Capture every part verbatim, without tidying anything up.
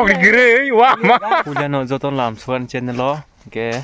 Giri, wah, ma. Puilano joto lam suan channel o, hingke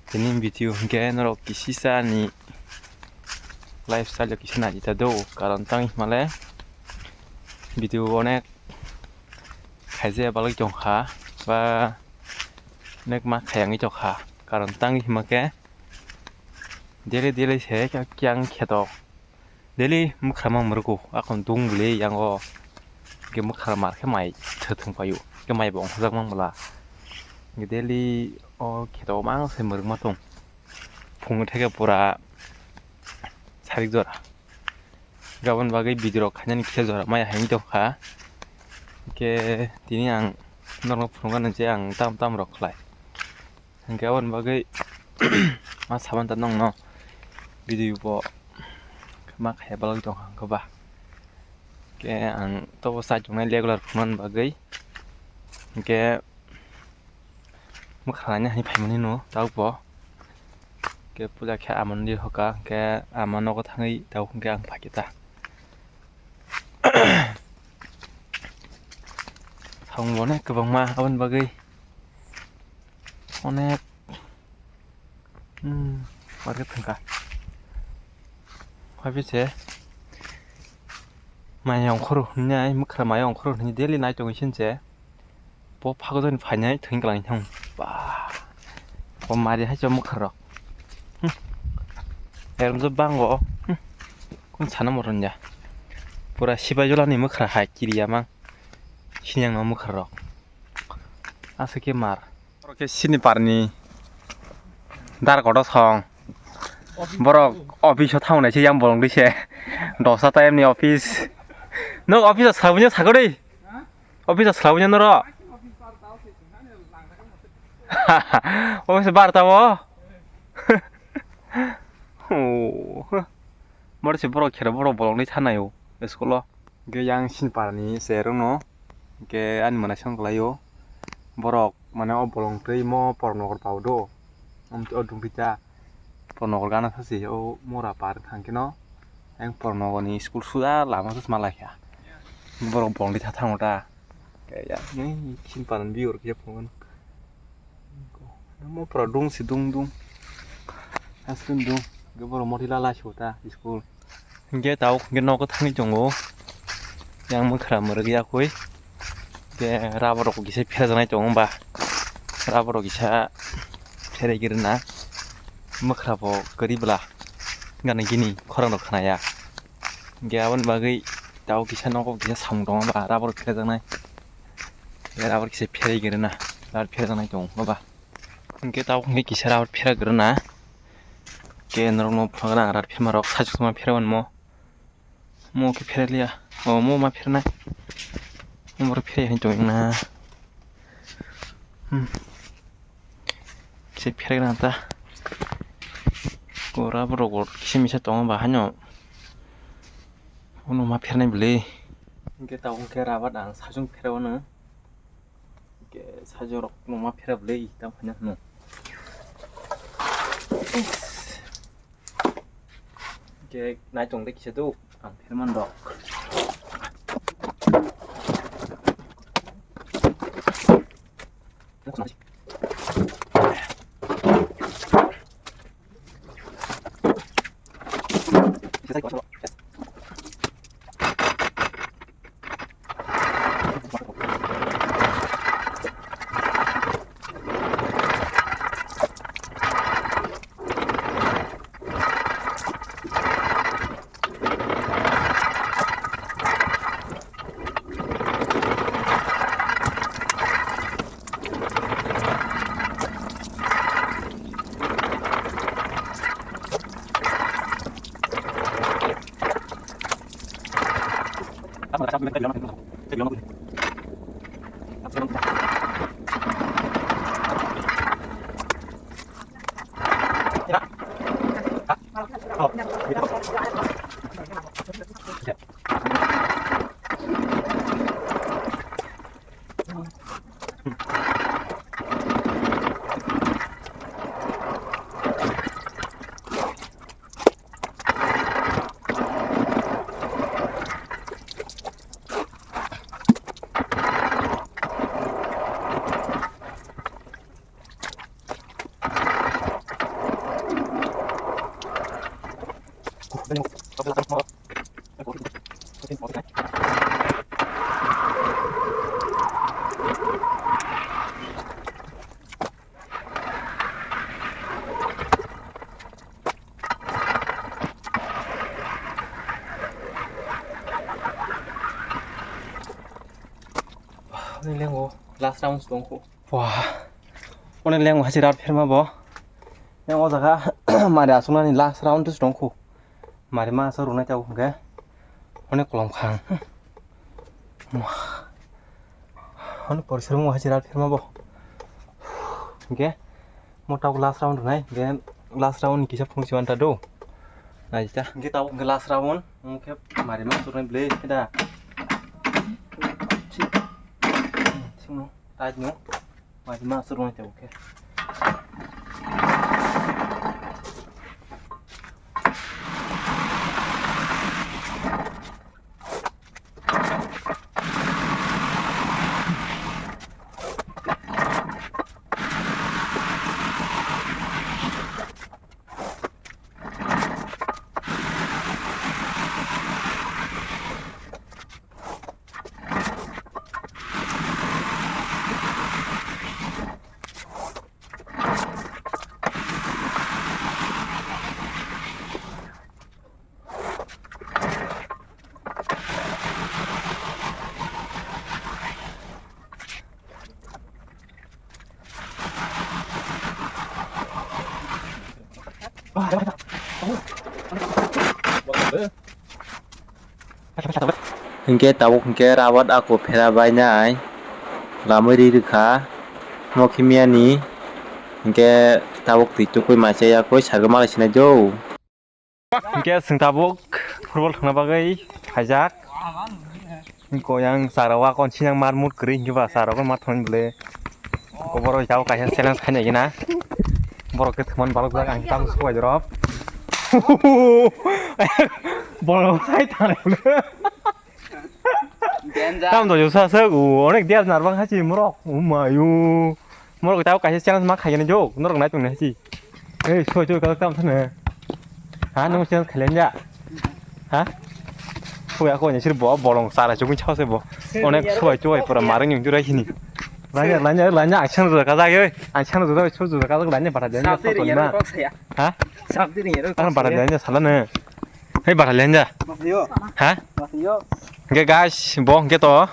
tini video hingke norok kisisa ni lifestyle kisa naidi ta do, karon tang himale video onek khaijaya balai tongkha, ba onek ma khayangwi tongkha, karon tang himake daily daily se kyang kheto. Daily mwkhra ma mwrwkgo, akon dung bwlwi yango. Hwnkhe mwkhra mar khe mai thwthwng paio. Hwnkhe mai bo ongkhorjak mang bwla. Hwnkhe daily o kheto mang se mwrwkma tong. Phung theke pura sarik jora. Hwnkhe aboni bagwi video rok khainani khe jora maya hai wng tongkha. Hwnkhe tini ang norokno phunukgano je ang tam tam rok khlai. Hingke aboni bagwi ma saban ta nongno video bo ma khaya balok tongkha hwnkhe ba. Hingke ang tobo chai tongnai regular phunuknani bagwi. Hingke mwkhra naina hinwi phaimani no tabuk bo. Hingke puja khe amoni hoka hingke ama nogo thangwi tabuk hingke ang phaikhe ta. Samung bo onek kwbangma aboni bagwi. Onek, hmm, market thangkha. Phaiphise maya ongkhoro hwnwi, mwkhra maya ongkhoro hwnwi daily nai tongwi sinse. Bo phago jani phainai thwng kwlangwi thang. Ba. Bo mari hai cha mwkhra rok. Hmm. Erom jo bango. Hmm. Kun sana moron ja. Pura sibai jolani mwkhra hai kiriya mang. Sinyang no mwkhra rok. Aswk khe mar. Borok khe sini parni dar kotor song. Borok office o thango nai se yang bolong dise. Dosa time ni office. Nok office o sabuni sakori. Office o sabuni noro. Office barta o. Oh. Moro se borok khere borok bolong ni thanai o school o. Hingke yang sini parani cherwngno hingke ani mwnaisong kwlaio. Borok mane o bolong twi mo Pornogor tao do. Om o dungkita Pornogor gana sasi o mora par thangkhe no. Yang Pornogor ni school suda lama se malaikha. Borok bolong twi thango ta. Hingke yang sini parani biyor khe phunukgo. Mo pura dung si dung dung. Aswk dung. Hingke borok motila lai sota school. Hingke tabuk hingke nogo thangwi tongo. Yang mwkhra mwrwk yakwi. Hingke rubber rok kisa pherajaknai tongo ba. Rubber rok kisa pherai rwna. Mwkhra bo kwrwi bwla. Gana gini khorang rok khnaya. Hingke aboni bagwi tabuk kisa nogo kisa samung tongo ba rubber pherajaknai. Rubber kisa pherai rwna. Rubber pherajaknai tongo ba. Hingke tabuk hingke kisa rubber phera rwna. Ke norok no phunukna ang rat phirma rok saichuk ma phira wanmo. Mo ke phira liya. O mo ma phira nai. Mo ro phira hin tong na. Hmm. Kisa phira na ta. Ko rubber rok kisa misa tong ba hano. Ono ma phira nai bwle. Hingke tabuk hingke rubber ang saichung phira wano. Hingke sajorok numa phera bwle tamo hwnwi hwno. Hingke naichong de kisa do ang pherman rok. Ani lengo last round tongkho. Wah. Ani lengo hasi round pherma bo. Yang o jaga mari asuknani last round tongkho. Mari ma asuk rwnai tabuk hwnkhe. Ani kolom khang. Wah. Ani porisromung hai chwra phirma bo. Hwnkhe mo tabuk last round rwnai, hwnkhe last round ni kisa phunukjagwi mantha do. Naidi ta. Hwnkhe tabuk hwnkhe last round, hwnkhe mari ma surnai ble khe da. Thik no, tight no. Mari ma surnai tabuk khe. Hingke tabuk hingke rawat ako phera bainai lamui ri rikha mokhi miyani hingke tabuk twi tukui maichai yakui sargo malai sinai do. Hingke chwng tabuk football thwngna bagwi phaijak. Hingke yang chwrairok konsi yang mar mut kwrwi hingke ba chwrairok ma thon bwle. Hingke borok tabuk kaisa challenge khaina gina. Borok khe thwmani balok jak ang tabuk subai rok. Borok sai thang. Danger. Tam do sa sa onek dia nar bang hachi morok. Umayu. Morok tabuk kaisa challenge ma khaina jok. Norok nai tong nai hachi. Ei, soi, soi, kajak tam thane. Ha, nung challenge khailen ja. Ha? Soi ako ni sir bo, bolong sara chukun chao se bo. Onek soi, soi, pura mareng yung jurai sini. Lanya, lanya, lanya, action ro kajak, oi. Action ro, soi, soi, kajak, lanya, bara, lanya, soi, soi, ma. Ha? Ano bara, lanya, sala ne. Hei, bara, lanya. Ha? Ge, guys, bo, ge to.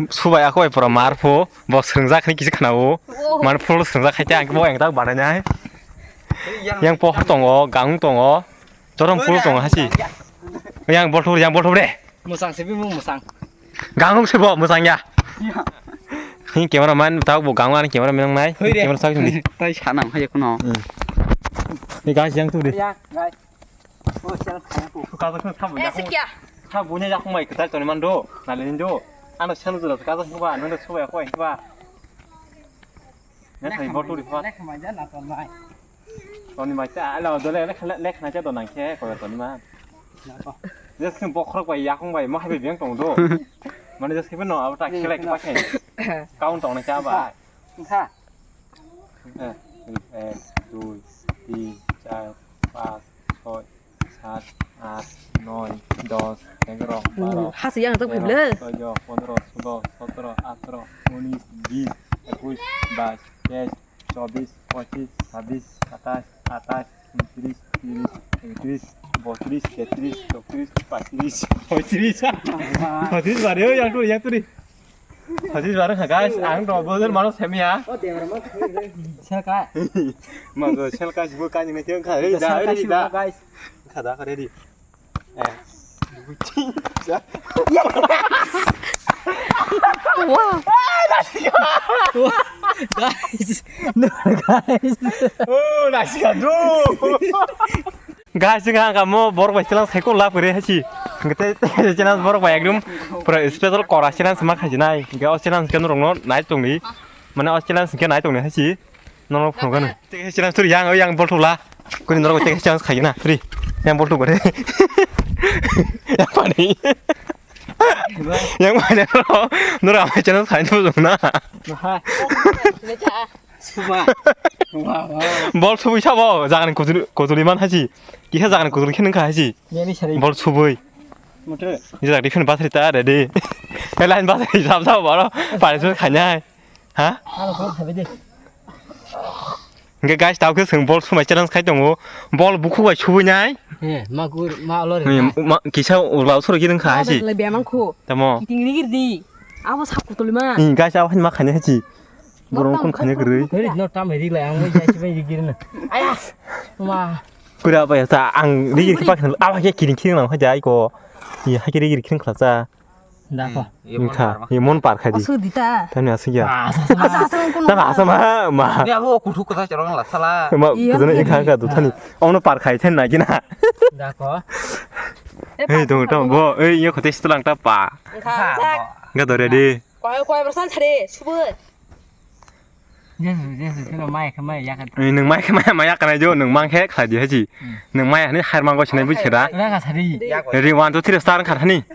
Subai ako bai pura mar pho, bo swngjak hinwi kisa khna-o. Oh. Mar pho swngjak khai te ang bo engdak banai nai. Yang pohor tongo, gang tongo, jorong pul tongo hasi. Yang bol thur, yang bol thur de. Musang se bimung musang. Gang se bo musang ya. Ya. Hini camera man tau bo gang ani camera man nai. Hoi de. Camera sak ni. Tai sanang hai kuno. Hmm. Ni guys yang tu de. Ya, guys. O, challenge khaina ko. Kajak khe sabo Eh, yakung. Sikya. Sabo ne yakung mai kwtal toni mando. Nalini do. Ano challenge jora kajak khe ba, nang de sobai ko ba. Ne thai bol turi ba. Lekha mai ja na ton mai. Toni mai ta, ala do le lekha, lekha na ja do nang khe ko toni ma. Na ko. Jes khe bokhorok bai yakung bai ma hai bai beng tong do. Mane jes khe no abo ta khelai khe pa khe. Count tong na cha ba. Kha. এক, দুই, তিন, চার, পাঁচ, ছয়, সাত, আট, নয়, দশ, এগারো, বারো, হাসি yang tak তেরো, bule. চৌদ্দ, পনেরো, ষোলো, সতেরো, আঠারো, উনিশ, বিশ, একুশ, বাইশ, তেইশ, চব্বিশ, পঁচিশ, ছাব্বিশ, সাতাশ, আঠাশ, ঊনত্রিশ, তিরিশ, একত্রিশ, বত্রিশ, তেত্রিশ, চৌত্রিশ, পঁয়ত্রিশ, ছয়ত্রিশ, ছয়ত্রিশ বারে, ওই, একটু, একটু রে। Hajir barang ha, guys, ang to bozor mano semia. Selka. Mago selka jibo kani ne khe kha, ready da, ready da. Guys. Kha da, ready. Eh. Wow. Guys. No, guys. Oh, nasika do. Guys, wngkha ang kamo borok bai challenge khai kok lab kwrwi hai si. Hwnkhe tei, tei challenge borok bai ekdum pura special kora challenge ma khaijinai. Hwnkhe o challenge khe norokno nai tongdi. Mane o challenge khe nai tongdi hai si. Norok phunukgano. Tei challenge turi yang, yang bol thukla. Kuni norok tei challenge khaigina. Turi. Yang bol thukgore. Yang pani. Yang pani norok. Norok amai challenge khaina bujukna. Suba. Wah, wah. Bol subui sabo, jagani kutuli, kutuli man haji. Kisa jagani kutuli khe nungkha haji. Nini sari. Bol subui. Motor. Jagani phone battery ta ready. Line battery sab sabo baro. Pare sum khainai. Ha? Aro phone khabe de. Hingke guys, tao khe chwng bol sumai challenge khai tongo. Bol bukhuk bai subui nai. He, ma gur, ma olor. Hmm, ma, kisa ulao soro khe nungkha haji. Bemang khu. Tamo. Kiting rigir di. Abo sak kutuli ma. Hmm, guys, abo han ma khainai haji. Borok kun khani kwrwi. Hei, no tam ri lai, ang bai jai bai ri gir na. Aya. Ma. Pura ba ya ta ang ri gir pa khan aba ke kiring kiring nang haja ai ko. Ye ha ke ri gir kiring khala cha. Da ko. Ingkha, ye mon par khai di. Asu dita. Tani asu ya. Asa asa kun. Ta asa ma ma. Ya bo kuthuk kota chorong la sala. Ma kujana ingkha ka du thani. Ongno par khai then na gina. Da ko. Hei dong ta bo ei ye khote sitlang ta pa. Ga dore di. Koi koi bersan thare subur. Jesu, Jesu, keno mai khe mai yakha. Nwng mai khe mai, mai yakha nai jo, nwng mang khe khlai di haji. Hmm. Nwng mai hani har mango sinai buji khe da. Ra ka sari. Ready, one, two, three, start kha thani.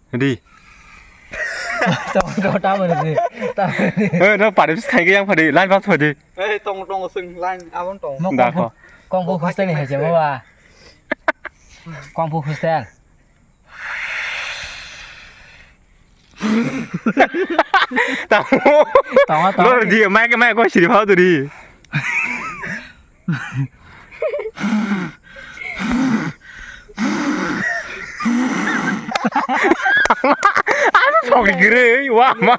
Ready. Tong tong ta mane di. Ta mane di. Eh, no pare bis khai yang phadi, line pass phadi. Eh, tong tong sing line abon tong. Da ko. Kong ko hostel ni haje baba. Kong ko hostel. Tamo. Tamo, tamo. Lor di, mai ke mai ko siri phau duri. Ano sok gire, wa ma.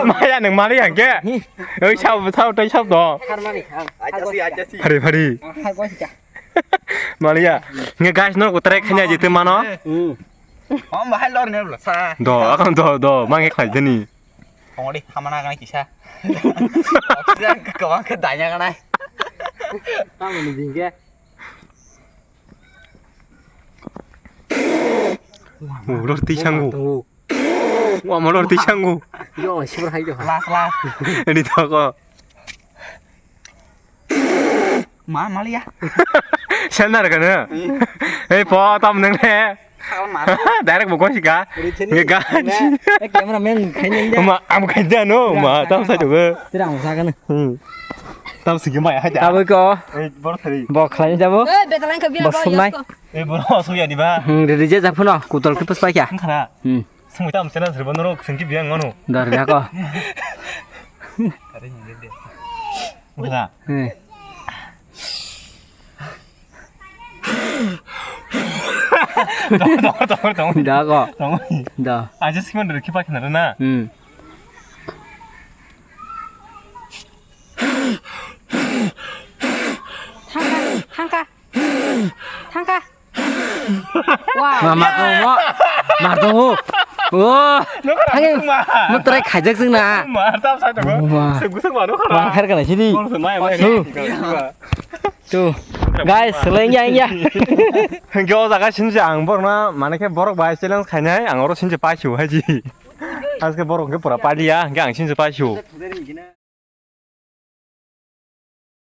Maya nang mali yang ke. Oi sab sab tai sab do. Hari hari. Maliya, nge guys no ko try khanya jete mano. Hmm. Om bahai lor ne bla sa. Do, akon do, do, mange khlai jani. Tongoli hamana kana kisa. Oxygen kwbang khe danya kana. Tamoni dingke. Lor ti sangu. Wa malor ti sangu. Yo, sibor hai do. Last, last. Ini to ko. Ma, maliya. Sel nar kana. Ei po tam nang le. Direct bo gosi ka. Nge ga. Camera man khaini. Ma, am khaini no, ma, tam sa jogo. Tirang sa kana. Hmm. Tam sigi mai hai da. Abo ko. Ei bor thari. Bo khlai jabo. Eh, betalang ka bia. Bo sumnai. Ei bor sumya ni ba. Hmm, ready je japhuno, kutol ke pas paikya. Khana. Hmm. Sungwi tam channel srebo norok sungki biang ngono. Dar da ko. Are ni de. Wala. Hmm. Tong, tong, tong, tong. Da ko. Tong. Da. Aja sikon de khipa khna na. Hmm. Thangka, thangka. Thangka. Wah. Ma, ma, tong mo. Ma, tong mo. Oh. Thangin. Mo try khaijak jeng na. Ma, tam sa to. Wah. Se gusuk ma no khara. Wah, khar kana sini. Bor se mai, mai. Tu. Tu. Guys, seleng ya, ya. Hingke o jaga sinje ang borok na, mane khe borok bai challenge khainai, ang oro sinje paisio haji. Aske borok hingke pura paliya, hingke ang sinje paisio.